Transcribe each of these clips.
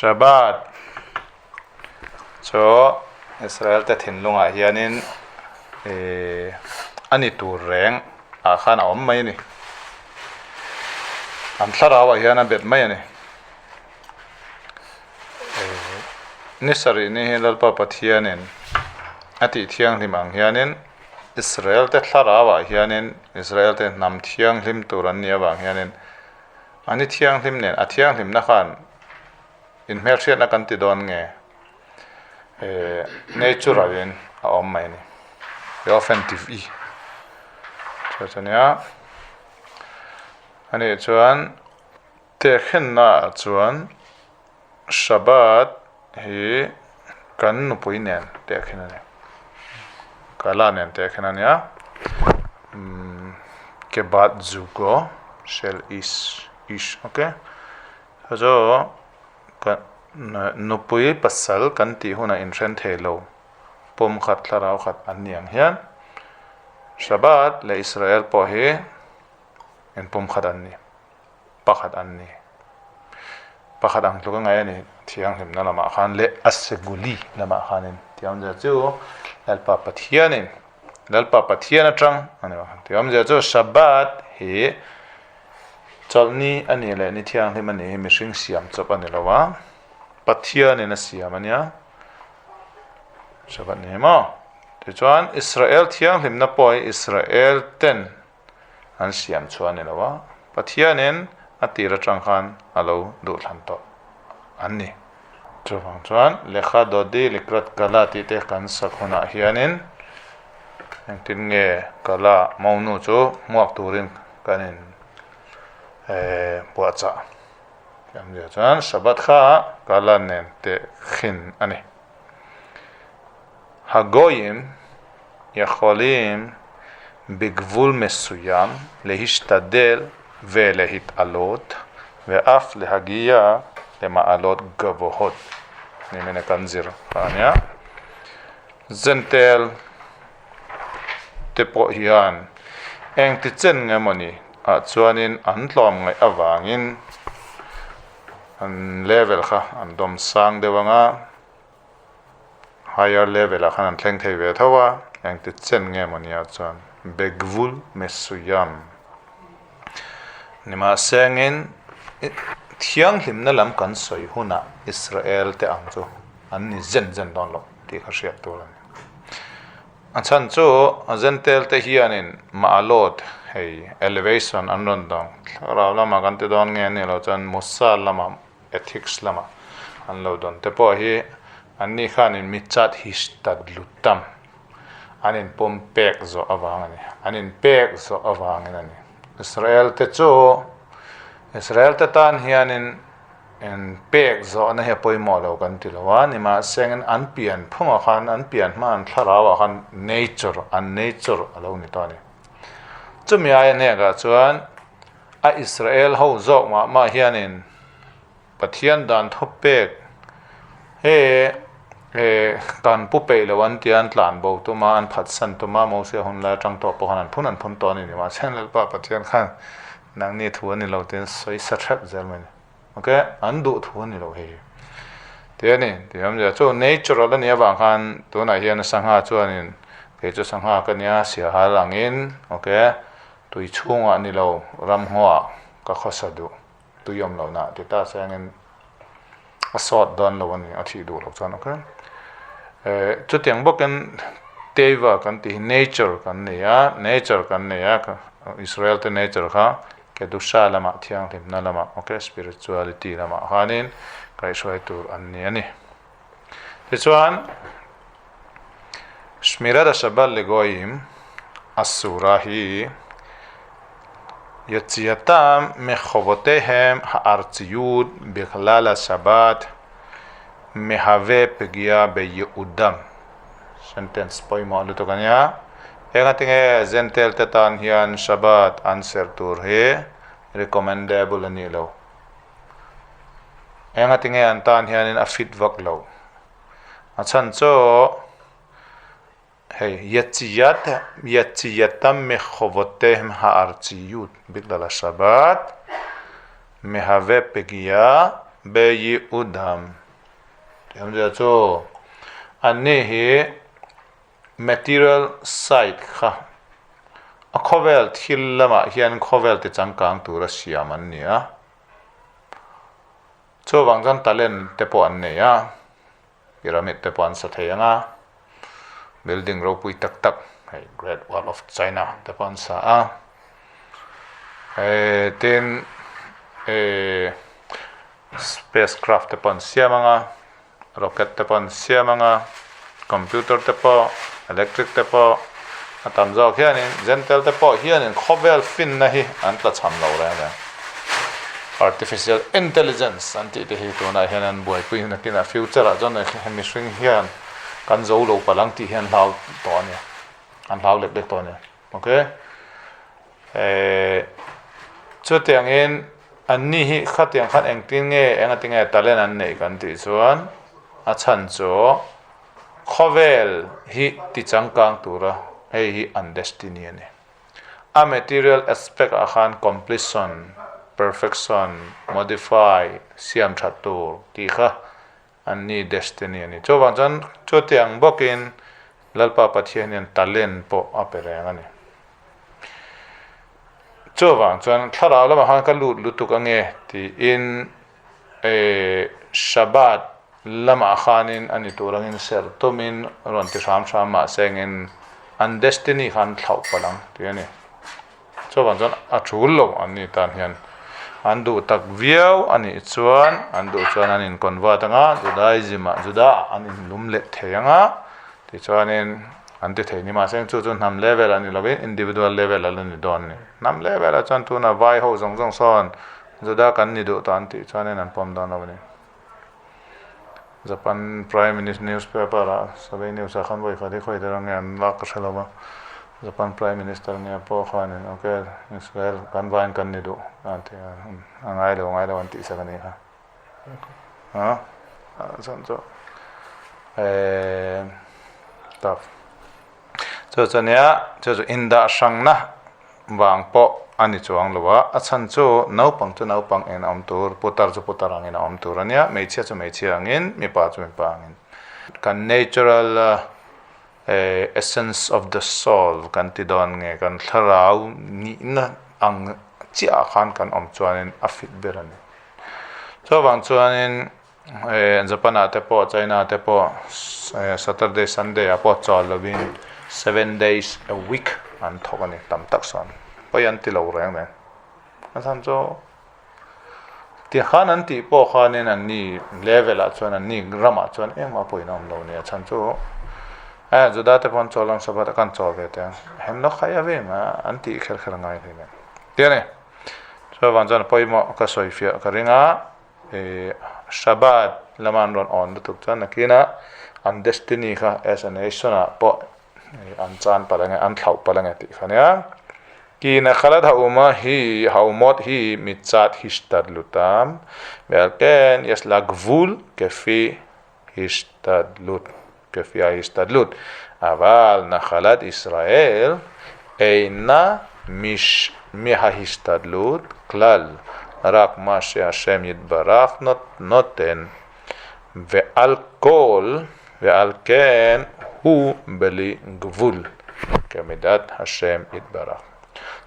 Shabbat chu Israel te thinlungah hianin eh a ni tur reng ah khan a awm mai a ni. An thlarau ah hian a bet mai a ni. Eh ni sarih ni hi Lalpa Pathianin a tih thianghlim ang hianin Israel te thlarau ah hianin Israel te hnam thianghlim tur an nih avang hianin A ni thianghlim nen, a thianghlimna khan inhmelhriatna kan ti dawn nge eh natural in a awm mai a ni. Often ti i chu chu nia anih chuan tehkhenna ah chuan Shabbat hi kan nupui nen tehkhen a ni. Kala nen tehkhen a nia. Umm kebat zugo shel ish ish ok. Chu ka nupui pasal kan tih hunah inhren thei lo pawm khat thlarau khat an ni ang hian Shabbat leh Israel pawh hi inpawm khat an ni. Pakhat an ni. Pakhat ang tluk a ngaih a ni. Thianghlimna lamah khan leh a seguli lamah khanin Thiamzia chu Lalpa Pathianin Lalpa Pathian atang a ni bawk. Thiamzia chu Shabbat hi chawlhni a nih leh ni thianghlim a nih hi mihring siam chawp a ni lo a, Pathianin a siam a nia. Shabbat ni hi maw? Tichuan Israel thianghlimna pawh hi Israel ten an siam chhuah a ni lo a, Pathianin a tir atang khan a lo duhthlan tawh an ni. Chuvang chuan Lekha Dodi Likrat Kala tih te kan sak hunah hianin engtin nge Kala monu chu hmuak turin kan in puahchah tih ang zia chuan Shabbat kha Kala nen teh khin a ni. Hagoyim יכולים בגבול מסוים להשתדל ולהתעלות ואף להגיע למעלות גבוהות. Nimina kan zir kha a nia. Zentel te pawh hian engti chen nge mawni ah chuanin an tlawm ngaih avangin an level kha an dawm sang deuh ang a. Higher level ah khan an thleng thei ve tho a, engti chen nge maw nia chuan Begvul Mesuyam nimahsengin thianghlimna lam kan sawi hunah Israel te ang chu an ni zen zen dawn lo tih kha hriat tur a ni. A chhan chu Zentel te hianin Ma'alot hei elevation an rawn dawng thlarau lamah kan ti dawn nge ni lo chuan Musa lamah Ethics lama an lo dawn te pawh hi anni khanin mitzat hishtadlutam an inpawm pek zawh avang a ni. An inpek zawh avangin a ni. Israel te chu Israel te tan hianin inpek zawhna hi a pawimawh lo kan ti lo a, nimahsengin an pian phungah khan an pian hma an thlarauah khan nature an nature a lo ni tawh a ni. Chumi aia hnekah chuan A Israel ho zawk mah mah hianin Pathian dan thupek he kan pu peih lo an tia an tlan bo tum a, an phatsan tum a, Mosia hun lai atang tawh pawh khan an phun an phun tawh a ni ni mahse Lalpa Pathian khan nangni thu a ni lo tiin sawi sa hrep zel mai a ni. Ok, an duh thu a ni lo hei ti a ni. Ti awmzia chu natural a nih avang khan tunah hian sangha chuanin kei chu sangha ka nia siahal angin ok Tui chhungah ni lo, ramngawah ka khawsa duh. Tui awm loh nah ti ta sengin a sawt dawn lo a ni, a thih duh loh chuan ok. Eh chutiang bawkin teva kan tih hi nature kan nei a, nature kan nei a, Israel te nature kha kedusha lamah thianghlimna lamah ok spirituality lamah khanin kaihhruai tur an ni a ni. Tichuan Shmirat HaShabbat Legoyim Asura hi Yetziatam Mechovoteihem Ha'artziyut Bichlal HaShabbat Mehave Pegia Beyeudam Sentence pawimawh lutuk a nia. Eng atinge Zentel te tan hian Shabbat an serh tur hi recommendable a nih lo. Eng atinge an tan hianin a fit vak lo. A chhan chu hei Yetziat Yetziatam mechovoteihem ha'artziyut biglal haShabbat mehave pegia. Beyi'udam tih awmzia chu anni hi material side kha a khawvel thil lamah hian khawvel ti changkang tura siam an ni a, chuvang chuan talent te pawh an nei a, pyramid te pawh an sa thei ang a, building ropui tak tak hei great wall of china te pawh an sa a, eh tin eh spacecraft te pawh an siam ang a. Rocket te pawh an siam ang a, computer te pawh, electric te pawh a tam zawk hianin Gentile te pawh hianin khawvel finna hi an tla cham lo reng reng. Artificial intelligence an tih te hi tunah hian an buaipui nakinah future ah chuan mihring hian kan zo lo palh ang tih hi an hlau tawh a nia, an hlau lek lek tawh a nia. Ok. Eh, chutiangin anni hi khatiang khan engtin nge engati nge talent an neih kan tih chuan a chhan chu khawvel hi ti changkang tura hei hi an destiny a ni. A material aspect ah khan completion, perfection, modify, siam that tur tih kha Anni destiny a ni. Chuvang chuan chutiang bawkin Lalpa Pathian hian talent pawh a pe reng a ni. Chuvang chuan thlarau lamah khan ka lut lutuk ange tiin eh Shabbat lamah khanin a ni tur angin serh tumin rawn ti hram hram mahse engin an destiny khan thlauh palh ang tih a ni. Chuvang chuan a tul lo an ni tan hian an duh tak viau a nih chuan an duh chuan an in convert anga Judaism ah Juda ah an in lum leh thei anga tichuanin an ti thei ni mahse chu chu hnam level a ni lovin individual level a la ni dawn a ni. Hnam level ah chuan tuna vai ho zawng zawng sawn Juda kan ni duh tawh an tih chuanin an pawm dawn lo a ni. Japan Prime Minister newspaper ah Sabei news ah khan vawi khat hi khawi der ange an lak ka hre lo va, Japan Prime Minister nge pawh khanin ok Israel kan vain kan ni duh a ti a, a ngai lo ngai lo an tih sak a nih kha. Ha chuan chu eh tough. Chu chu nia chu chu indah hrangna vang pawh a ni chuang lo a, a chhan chu naupang chu naupang eng a awm tur, putar chu putar angin a awm tur a nia, hmeichhia chu hmeichhia angin, mipa chu mipa angin. Kan natural eh essence of the soul kan ti dawn nge kan thlarau nihna ang chiah ah khan kan awm chuanin a fit ber a ni. Chuvang chuanin Eh Japan ah te pawh China te pawh Saturday Sunday ah pawh chawl lovin seven days a week an thawk a ni tam tak sawn pawi an ti lo reng reng a chhan chu ti khan an tih pawh khanin an ni level ah chuan an ni ramah chuan engmah pawhin a awm lo a ni a chhan chu eh Juda te pawh an chawl ang Sabbath ah khan chawl ve teh ang hem lo khai a vem a an tih kher kher a ngai hle mai ti a ni chuvang chuan pawimawh ka sawi fiah ka ring a. Ih Shabbat lama an rawn awn lutuk chuan nakinah an destiny kha as a nation ah pawh an chan palh ange an thlauh palh ange tih kha nia. Ki nakhalat hauma hi haumot hi mitzat hishtadlutam ve'alken yesh la gvul kefi hishtadlut kefi hahishtadlut aval nakhalat Israel eina mish mihahishtadlut klal rak ma sheHashem yitbarach noten ve'al kol ve'al ken hu beli gvul kemidat Hashem yitbarach.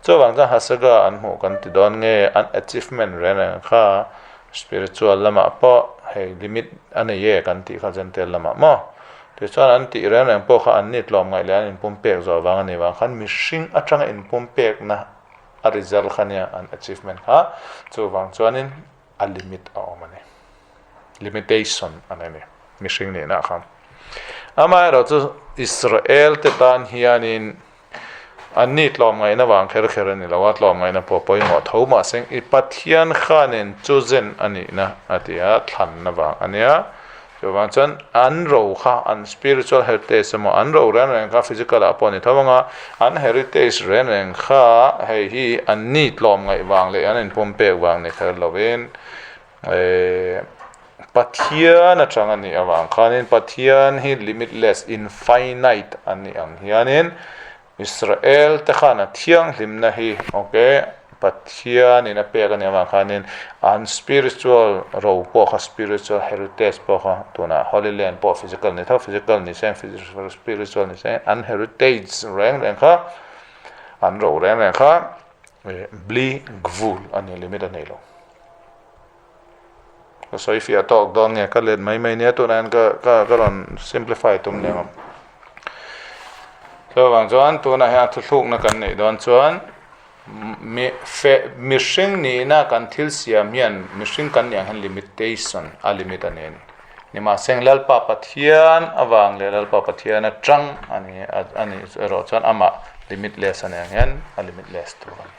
Chuvang chuan hasaga an hmuh kan ti dawn nge an achievement reng reng kha Spiritual lamah pawh hei limit a nei e kan tih kha Gentile lamah maw? Tichuan an tih reng reng pawh kha an ni tlawm ngaih leh an inpumpek zawh vang a ni vang khan mihring atanga inpumpekna a result kha nia an achievement kha chuvang chuanin a limit a awm a ni. Limitation a nei a ni mihring nihna khan. Amaherawhchu Israel te tan hianin An ni tlawmngaihna vang kher kher a ni lo a, tlawmngaihna pawh pawimawh tho mahse i Pathian khanin chu zen a nihna a ti a, thlanna vang a nia. Chuvang chuan an ro kha an spiritual heritage emaw an ro reng reng kha physical ah pawh a ni tho ang a, an heritage reng reng kha hei hi an ni tlawmngaih vang leh an inpumpek vang ni kher lovin eh Pathian atang a nih avang khanin Pathian hi limitless, infinite a nih ang hianin Israel te khan a thianghlimna hi ok Pathianin a pek a nih avang khanin an spiritual ro pawh kha spiritual heritage pawh kha tunah Holy Land pawh physical ni tho physical ni se spiritual ni se an heritage reng reng kha an ro reng reng kha bli gvul a ni limit a nei lo. Ka sawi fiah tawk dawn nge ka let mai mai nia tunah hian ka ka ka rawn simplify tum lem ang. Chuvang chuan tunah hian thuthlukna kan neih dawn chuan mi fe mihring nihna kan thil siam hian mihring kan nih ang hian limitation a limit a nei a ni. Nimahse Lalpa Pathian avang leh Lalpa Pathian atang a ni a nih erawh chuan amah limitless a nih ang hian a limitless tur a ni.